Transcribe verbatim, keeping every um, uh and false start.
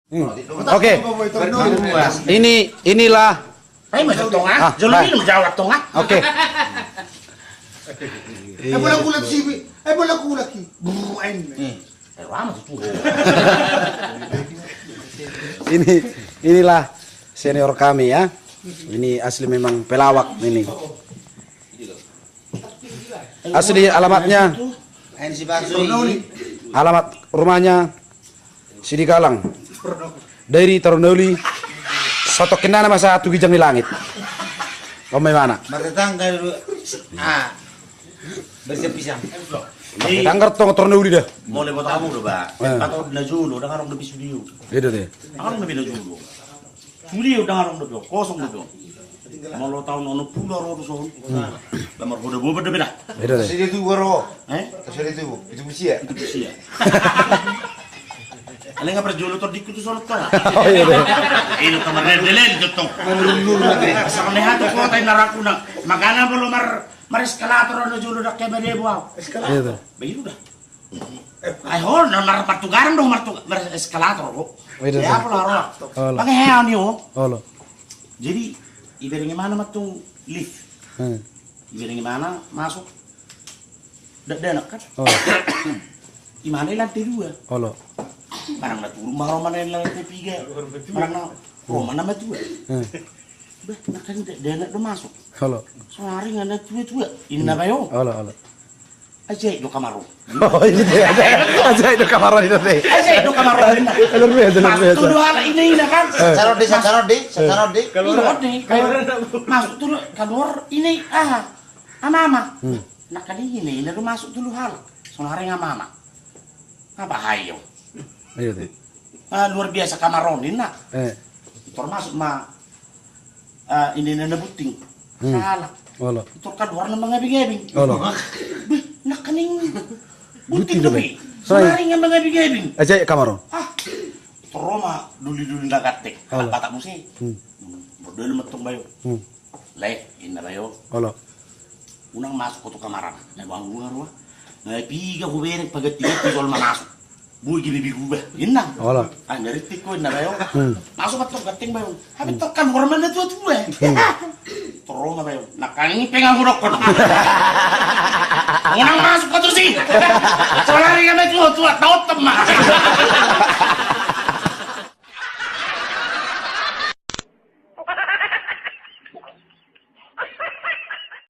Hmm. Oke. Ini, inilah. Ayo, masuk tengah. Ah, jolo baik. Minum jawab tengah. Oke. Eh, bola kulit sih, eh, bola kulit ki. Brrr, ayo. Hmm. Eh, lama tuh, tuh. Ini, inilah senior kami ya. Ini asli memang pelawak ini. Asli alamatnya. Alamat rumahnya Sidigalang. Dairi Tarundauli. Satokin nana masa tu gijang di langit. Om mai mana? Martetangga dulu. Ah. Bersiap pisang. Martetangga tong Tarundauli dah. Molo botamu do ba. Eh. Patut na jolo, dang adong dope sude. Iya deh. Adong dope na jolo. Sude dang adong dope, kosong dope. Molo taon onom pulu ro tu son. Hmm. Lamar hoda boban dope dah. Beda deh. Sude tu ro. Eh? Sude tu. Itu busia. Itu busia. Ale nga parjolo tordikku tu son tong. Oh iya deh. Ini kamar delen tu tong. Asal leha tu kota ini narakuna. Makana molo mar, mar eskalator na jolo dak kema debo au. Iya deh. Begitu dah. Ai ho, na, na, martugaran do, martu-, mar eskalator ho. Iya, ya, dong. Pola roa. Olo. Pakai hea ni ho. Olo. Jadi, ibereng imana ma tu lift. Hmm. Ibereng imana masuk. Dakdanak kan? Olo. Imana i lantai dua. Olo. Barang na turun ma ro mana i lantai piga. Barang na ro mana ma tua. Hmm. Bah, na kan dakdanak do masuk. Olo. Sonari nga na tua-tua. Inna bayo. Olo, olo. Ajaib do kamar on. Oh, ini dia. Ajaib do kamar on ini teh. Ajaib do kamar on ini. Luar biasa, luar biasa. Masuk tu dua halak ini, ini kan. Eh. Sasaron deh, sasaron deh, sasaron deh. Iya, deh. Masuk tu kaluar ini, ah, ama-ama. Hmm. Nangkaning ini, ini do masuk tu halak. Sonari ama-ama. Apa hayo? Iya, deh. Ah, luar biasa kamar on, inna. Eh. Tor masuk ma, ah, ini na bunting. Hmm. Salah. Olo. Tor kaluar na mangabing-abing. Olo. Beh, nangkaning bunting do be. Sonari nga mangabing-abing. Ajaib kamar on. Ah. Tor ro ma duli-duli na ganteng. Olo. Anak Batak muse. Hmm. Model metong bayo. Hmm. Lae, inna bayo. Olo. Unang masuk ho tu kamar an. Na bang gua roa. Na piga hubereng paganti-ganti jolma masuk. Boi gini begu bah. Inna. Olo. Ah, na rintik ho inna bayo. Hmm. Masuk ma tong ganteng bayo. Hape tong kaluar ma na tua-tua. Hmm. Tor ro ma bayo. Nangkaning pe nga hudokkon. Unang masuk ho tusi. Sonari nga na tua-tua. Taotom ma.